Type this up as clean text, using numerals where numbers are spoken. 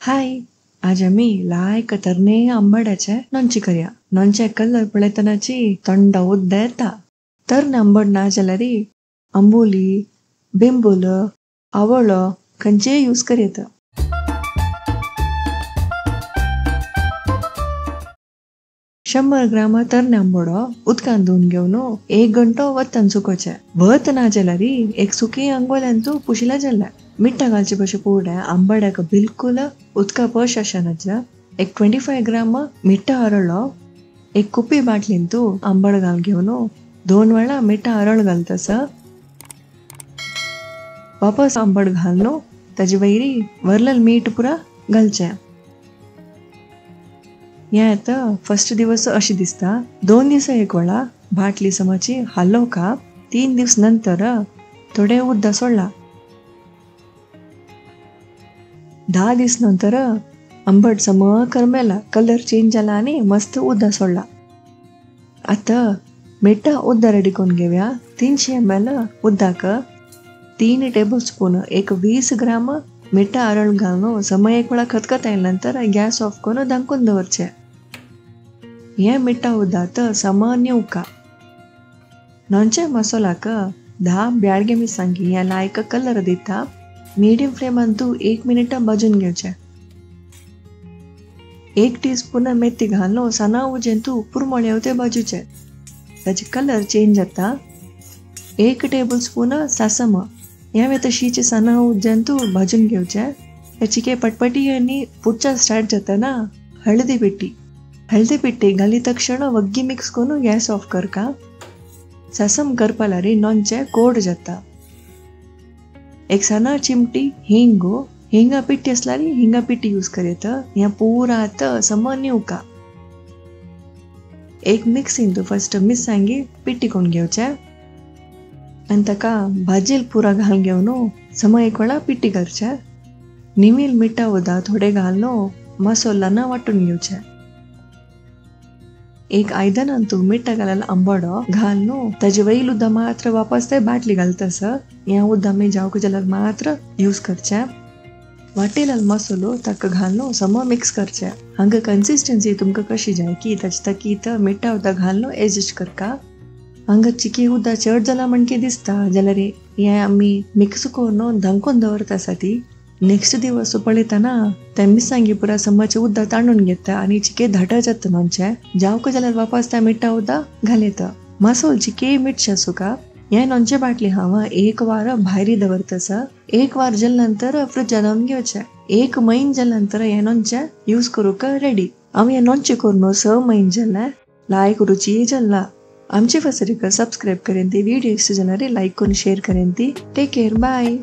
हाय, आज आमी लायक तरणे आंबड्याचे लोणचें करया. लोणचें कलर पळयतनाची तोंडा उद्द येता. तरणे आंबट ना जाल्यार आंबोली, बिंबूल, आवळो खंयचेय यूज करयेत. 100 ग्राम तरणे आंबोडो उदकान धुवन घेवन 1 घंटो वतान सुकोवचें. वत ना जाल्यार एक सुकी आंगोल्यान तूं पुशिल्या जाल्यार. मिठा घालचे पशे पुडे आंबड्याक बिलकुल उदका पश आसनाच्या. एक 25 ग्राम मिठा हरळो एक कुपी बाटलीन तूं आंबड घाल घेवन 2 वेळा मिठा हरळ घालतस. वापस आंबड घालून ताजे वयरी वरलेल मीठ पुरा घालचें. हें आतां फर्स्ट दिवस अशें दिसता. 2 दिवस एक वेळा बाटली समाची हालोवका. 3 दिवस नंतर थोडे उदक सोडला. 10 दीस नंतर आंबट सम करमेला, कलर चेंज जाला आनी मस्त उदक सोडला. आतां मिठा उदक रेडी करून घेवया. 300 ml उदक 3 टेबल स्पून एक 20 ग्राम मिठा हरळ घालून सम एक वेळा खतखत आयल्या नंतर गॅस ऑफ करून धांकून दवरचें. हें मिठा उदक सम निवका. लोणचें मसालाक 10 ब्याडगे मिरसांगी ह्या लायक कलर दिता. मीडियम फ्लेमान तूं 1 मिनिट भाजून घेवचें. 1 टीस्पून मेथी घालून सना उजेन तूं पुरमोळे ते भाजूचें. ताचे कलर चेंज जाता. 1 टेबल स्पून सासम ह्या तशीचे सना उज्यान तूं भाजून घेवचें. चिके पटपटी आनी पुडच्या स्टार्ट जाता हळदी पिट्टी. हळदी पिट्टी घाली तक्षण वग्गी मिक्स करून गॅस ऑफ करका. सासम करपालारी लोणचें कोड जाता. एक सना चिमटी हिंगो, हिंगा पिट्टी असल्यार हिंगा पिट्टी यूज करयेत. ह्या पुरा आतां सम निवका. एक मिक्सीन तूं फर्स्ट मिरसांगी पिट्टी करून घेवचें आनी ताका भाजेल पुरा घालून घेवन सम एक वेळा पिट्टी करचें. निमील मिठा उदक थोडें घालून मसोलान वांटून घेवचें. एक आयदनान तूं मिठा घालेलो आंबोडो घालून ताजे वयल उदक मात्र वापस ते बाटली घालतस. हें उदक आमी जावंक जाल्यार मात्र यूज करचें. वाटेलाल मसालो ताका घालून सम मिक्स करचें. हांगा कन्सिस्टन्सी तुमकां कशी जाय की ताचे ताकीत मिठा उदक घालून एडजस्ट करका. हांगा चिकी उदक चड जाला म्हणके दिसता जाल्यार हें आमी मिक्स करून धांकून दवरता आसा. ती नेक्स्ट दिवस पळयतना ते मिरसांगी पुरा समचे उदक ताणून घेता आनी चिके धाट जाता लोणचें. जावंक जाल्यार वापस त्या मिठा उदक घालयता. मसोल चिके मिरची सुका. हें लोणचें बाटली हांव 1 वार भायरी दवरतस. 1 वार जाल्या नंतर फ्रिजान दवरून घेवचें. 1 म्हयनो जाल्या नंतर हें लोणचें यूज करूंक रेडी. हांव हें लोणचें करून 6 म्हयने जालें. लायक रुची जालां. आमचे फसरीक सबस्क्रायब करेन ती, व्हिडिओ इश्ट जाल्यार लायक करून शेअर करेन ती. Take care, bye.